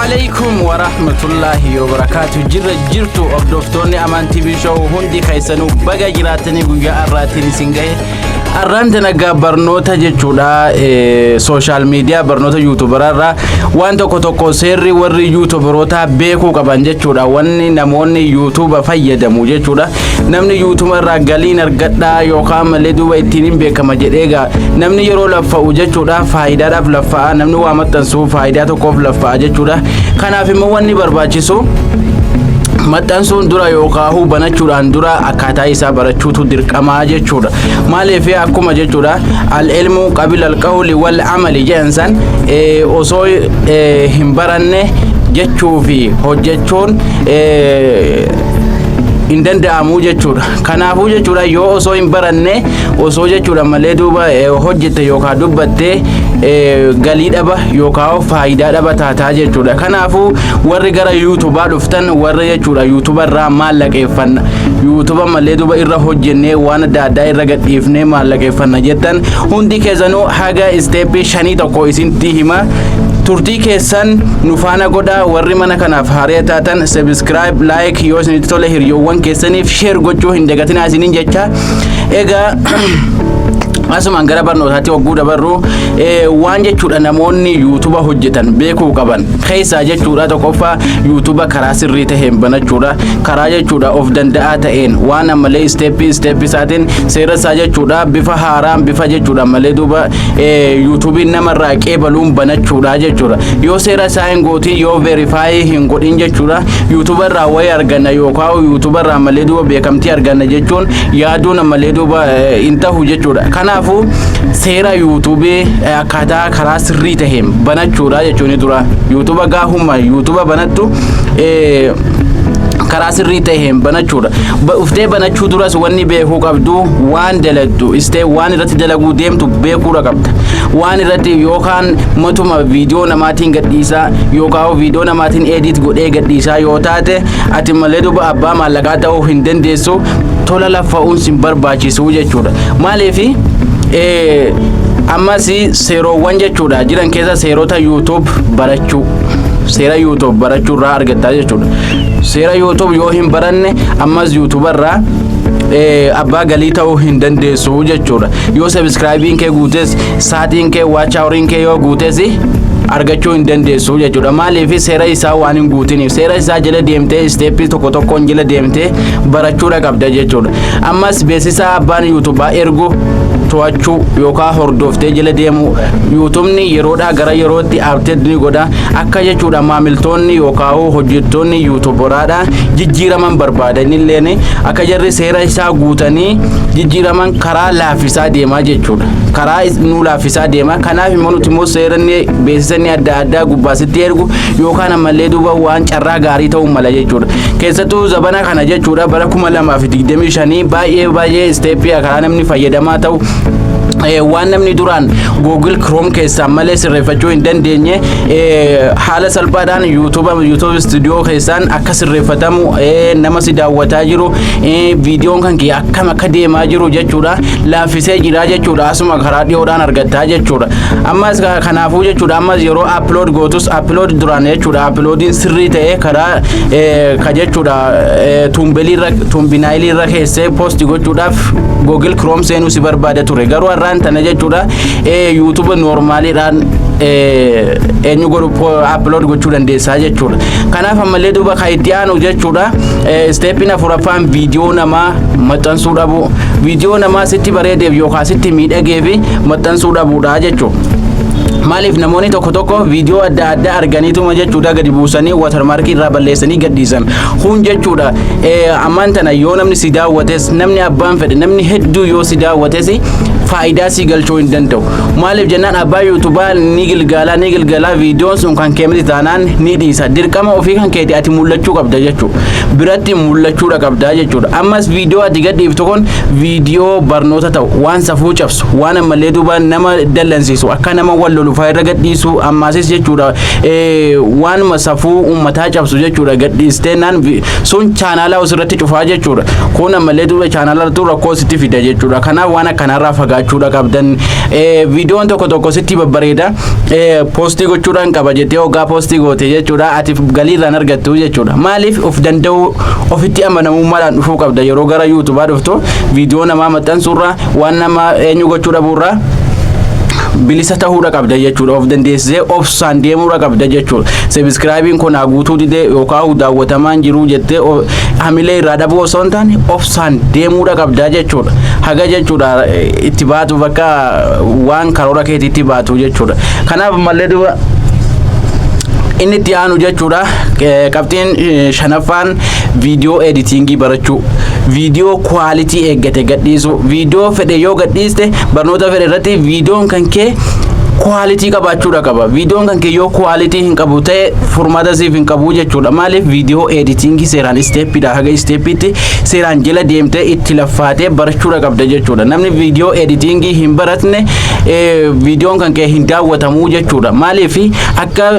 Alaikum wa rahmatullahi wa barakaatu. Jirra jirtu, hordoftoonni Amaan TV Show hundi keessanuu baga jiraatanii. Guyyaa har'aatiin isin gahe. Har'aan tana barnoota jechuudha, social media, barnoota YouTuberarraa waan tokko tokko, seerri warri YouTuberoota beekuu qaban jechuudha. Wanni namoonni YouTube fayyadamu jechuudha, namni YouTube irraa galiin argadhaa yookaan malee duuba ittiin hin beekama jedhee gaa namni yeroo laffa'u jechuudha, faayidaadhaaf laffa'a. Namni waa maxxansu faayidaa tokkoof laffa'a jechuudha. Kanaaf immoo wanni barbaachisu maxxansuun dura yookaan banachuudhaan dura akkaataa isaa barachuutu dirqamaa jechuudha. Maaliif akkuma jechuudha العلم قبل القول والعمل jedhan san, osoo hin baranne jechuu fi hojjechuun hin danda'amu jechuudha. Kanaafuu jechuudha, yoo osoo hin baranne, osoo jechuudha malee duuba hojjette yookaan dubbatte, galii dhaba yookaan faayidaa dhaba taataa jechuudha. Kanaafuu warri gara YouTubaa dhuftan, warri jechuudha YouTuba irraa maallaqeeffanna, YouTuba malee duuba irra hojjennee waan adda addaa irra gadhiifnee maallaqeeffanna jettan hundi keessanuu, haga step shanii tokko isintti hima. Turtii keessan nu faana godhaa. Warri mana kanaaf haaraa taatan subscribe, like, yoo isinitti tole hiriyoowwan keessaniif share gochuu hin dagatinaa isiniin jecha. Egaa asumaan gara barnootaatti hogguu dabarru, waan jechuudha namoonni YouTuba hojjetan beekuu qaban keessaa jechuudha, tokkoffaa YouTuba karaa sirrii taheen banachuudha. Karaa jechuudha of danda'aa ta'een, waan ammallee step step isaatiin, seera isaa jechuudha, bifa haaraan, bifa jechuudha malee duuba YouTubiin namarraa qeebaluun banachuudha jechuudha. Yoo seera isaa hin gootin, yoo verify hin godhin jechuudha, YouTuba irraa wayii arganna yookaan YouTuba irraa malee duuba beekamtii arganna jechuun yaaduun ammallee duuba hin tahu jechuudha. Kanaafuu seera YouTubii akkaataa karaa sirrii taheen banachuudha jechuun dura YouTuba gaafuma YouTuba banattu karaa sirrii taheen banachuudha. Uftee banachuu duras wanni beekuu qabdu, waan daladdu istee waan irratti dalaguu deemtu beekuudha qabda. Waan irratti yookaan matuma viidiyoo namaatiin gadhiisaa yookaan viidiyoo namaatiin edit godhee gadhiisaa yoo taate, ati malee duba abbaa maallaqaa ta'uu hin dandeessu. Tola laffa'uun sin barbaachisu jechuudha. Maaliifi ammas seeroowwan jechuudha jiran keessa seerota YouTube barachuu, seera YouTube barachuu irraa argattaa jechuudha. Seera YouTube yoo hin baranne ammas YouTube irraa abbaa galii ta'uu hin dandeessu jechuudha. Yoo subscribeiin kee guutes, saatiin kee, watch houriin kee yoo guutes, argachuu hin dandeessu jechuudha. Maaliif? Seera isaa waan hin guutiniif. Seera isaa jala deemtee, step tokko tokkoon jala deemtee barachuudha qabda jechuudha. Ammas beeksisa abbaan YouTubaa ergu to'achuu yookaan hordoftee jala deemuu. YouTubni yeroodhaa gara yerootti update ni godha. Akka jechuudha maamiltoonni yookaan hojjettoonni YouTuberaadha jijjiiraman barbaadanilleen akka jarri seera isaa guutanii jijjiiraman karaa laaffisaa deemaa jechuudha. Karaa nu laaffisaa deema. Kanaaf immoo nuti immoo seeranni beeksisanni adda addaa gubbaasitti ergu yookaan ammallee duuba waan carraa gaarii ta'uu mala jechuudha. Keessattuu zabana kana jechuudha, bara 2025, baay'ee baay'ee step karaa namni fayyadamaa ta'u, waan namni duraan Google Chrome keessaa malee sirreeffachuu hin dandeenye haala salphaadhaan YouTube, YouTube Studio keessaan akka sirreeffatamu, nama si daawwataa jiru, viidiyoon kan kee akkam akka deemaa jiru jechuudha laaffisee jira jechuudha. Asuma karaa dhiyoodhaan argattaa jechuudha. Ammas kanaafuu jechuudha, ammas yeroo upload gootus, upload duraan jechuudha, uploadiin sirrii ta'e karaa ka jechuudha thumbnailii irra, thumbnailii irra keessee post gochuudhaaf Google Chrome seenuu si barbaada ture. Garuu har'aan tana jechuudha YouTube normaliidhaan eenyu godhu upload gochuu dandeessaa jechuudha. Kanaaf ammallee duuba kan itti aanu jechuudha, stepiin afuraffaan viidiyoo namaa maxxansuu dhabu. Viidiyoo namaa sitti bareedeef yookaan sitti miidhageef maxxansuu dhabuudha jechuudha. Maaliif? Namoonni tokko tokko viidiyoo adda addaa arganiituma jechuudha gadi buusanii, watermarkii irraa balleessanii gadhiisan. Kun jechuudha ammaan tana yoo namni si daawwates, namni abbaan fedhe, namni hedduu yoo si daawwates, faayidaa si galchuu hin danda'u. Maaliif jennaan, abbaa YouTubaa ni gilgaalaa, ni gilgaalaa, viidiyoon sun kan kee miti taanaan ni dhiisa. Dirqama ofii kan keeti ati mul'achuu qabda jechuudha. Biratti mul'achuudha qabda jechuudha. Ammas viidiyoo ati gadhiiftu kun viidiyoo barnoota ta'u, waan safuu cabsu, waan ammallee duuba nama dallansiisu, akka nama wal lolu fa'aa irra gadhiisu, ammaasis jechuudha waanuma safuu uummataa cabsu jechuudha gadhiistee naan sun chaanaalaa osirratti cufaa jechuudha. Kun ammallee duuba chaanaalatu rakkoo sitti fida jechuudha. Kanaaf waan akkanaarraa fagaachuu. dalagaachuudha qabdan. Viidiyoon tokko tokko sitti babbareeda, post gochuudhaan qaba jettee hoggaa post goote jechuudha, ati galii irraan argattu jechuudha. Maaliif? Of danda'uu, ofitti amanamummaadhaan dhufuu qabda. Yeroo gara YouTubeaa dhuftu viidiyoo namaa maxxansuurraa, waan nama eenyu gochuu dhabuurraa bilisa ta'uudha qabda jechuudha. Of dandeessisee obsaan deemuudha qabda jechuudha. Subscribeiin kun haa guutuu didee yookaan daawwatamaan jiruu jettee hamilee irraa dhabuu osoo hin taane, obsaan deemuudha qabda jechuudha. Haga jechuudha itti baatu, bakka waan karoora keetiitti baatu jechuudha. Kanaaf mallee duba inni itti aanu jechuudha, qabxiin shanaffaan viidiyoo editing barachuu, viidiyoo quality eeggate gadhiisu. Viidiyoo fedhe yoo gadhiiste, barnoota fedhe irratti viidiyoon kan kee quality qabaachuudha qaba. Viidiyoon kan kee yoo quality hin qabu ta'e, furmaata siif hin qabu jechuudha. Maaliif? Viidiyoo editing seeraan stepiidha haga stepiitti seeraan jala deemtee itti laffaatee barachuudha qabda jechuudha. Namni viidiyoo editing hin baratne, viidiyoon kan kee hin daawwatamuu jechuudha. Maaliif? Akka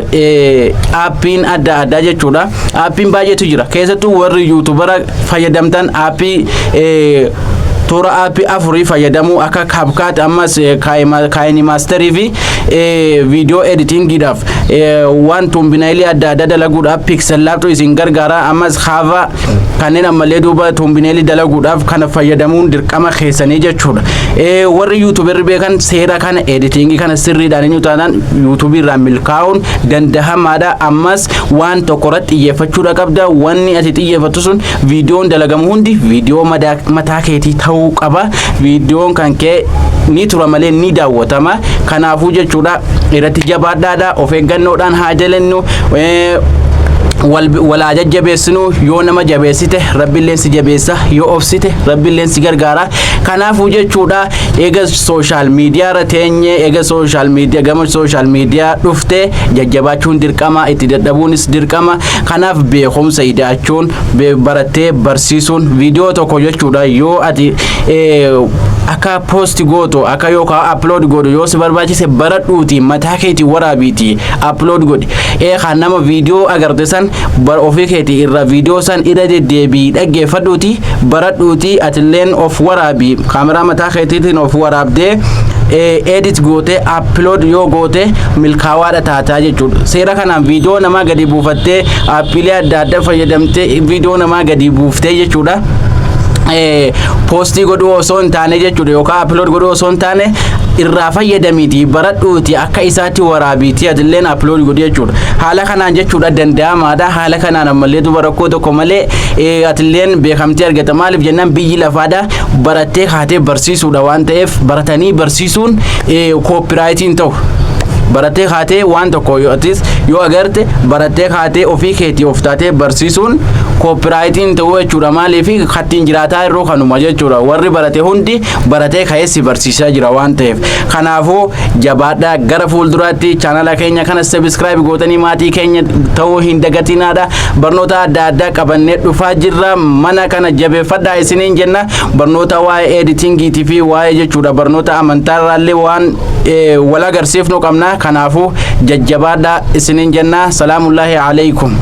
appiin adda addaa jechuudha, appiin baay'eetu jira. Keessattuu warri YouTubera fayyadamtan app toora app afurii fayyadamuu, akka CapCut, ammas KineMasterii fi viidiyoo editingiidhaaf waan thumbnailii adda addaa dalaguudhaaf PixelLabtu isin gargaara. Ammas haava kanneen ammallee duuba thumbnailii dalaguudhaaf kana fayyadamuun dirqama keessanii jechuudha. Warri YouTuberri beekan seera kana, editing kana sirriidhaan eenyu taanaan YouTubeii irraa milkaa'uun dandahamaadha. Ammas waan tokko irratti xiyyeeffachuudha qabda. Wanni ati xiyyeeffattu sun, viidiyoon dalagamu hundi viidiyoo mataa keetii ta'uu qaba. Viidiyoon kan kee ni tura malee ni daawwatama. Kanaafuu jechuudha, irratti jabaadhaadha, of eeggannoodhaan haa jalannu, walaa jajjabeessinu. Yoo nama jabeessite, rabbiilleen si jabeessa. Yoo obsite, rabbiilleen si gargaara. Kanaafuu jechuudha, eega social media irra teenye, eega social media, gama social media dhufte, jajjabaachuun dirqama, itti dadhabuunis dirqama. Kanaaf beekumsa ida'achuun, barattee barsiisuun, viidiyoo tokko jechuudha yoo ati akka post gootu, akka yookaan upload godhu yoo si barbaachise, baradhuuti mataa keetii waraabiiti upload godhi. Kan nama viidiyoo agarte san ofii keetii irra viidiyoo san irra deddeebii dhaggeeffadhuuti baradhuuti, atilleen of waraabi. Kaameraa mataa keetiitiin of waraabdee edit goote upload yoo goote, milkaawaadha taataa jechuudha. Seera kanaan viidiyoo namaa gadi buufattee, appiilee adda addaa fayyadamtee viidiyoo namaa gadi buuftee jechuudha, post godhuu osoo hin taane jechuudha, yookaan upload godhuu osoo hin taane, irraa fayyadamiiti baradhuuti, akka isaatti waraabiiti atilleen upload godhi jechuudha. Haala kanaan jechuudha danda'amaadha. Haala kanaan ammallee duba rakkoo tokko malee atilleen beekamtii argata. Maaliif jennaan, biyyi lafaadha barattee kaatee barsiisuudha waan ta'eef, baratanii barsiisuun copyrightiin ta'u. Barattee kaatee waan tokko yoo atis yoo agarte, barattee kaatee ofii keetii of taatee barsiisuun copyrightiin ta'uu jechuudha. Maaliif? Kattiin jiraataa yeroo kanuma jechuudha, warri barate hundi baratee ka'ee si barsiisaa jira waan ta'eef. Kanaafuu jabaadhaa. Gara fuulduraatti channela keenya kana subscribe gootanii maatii keenya ta'uu hin dagatinaadha. Barnoota adda addaa qabannee dhufaa jirra. Mana kana jabeeffadhaa isiniin jenna. Barnoota waa'ee editingiitii fi waa'ee jechuudha barnoota amantaarraallee waan wal agarsiifnu qabna. Kanaafuu jajjabaadhaa isiniin jenna. Salaamullaahi alaikum.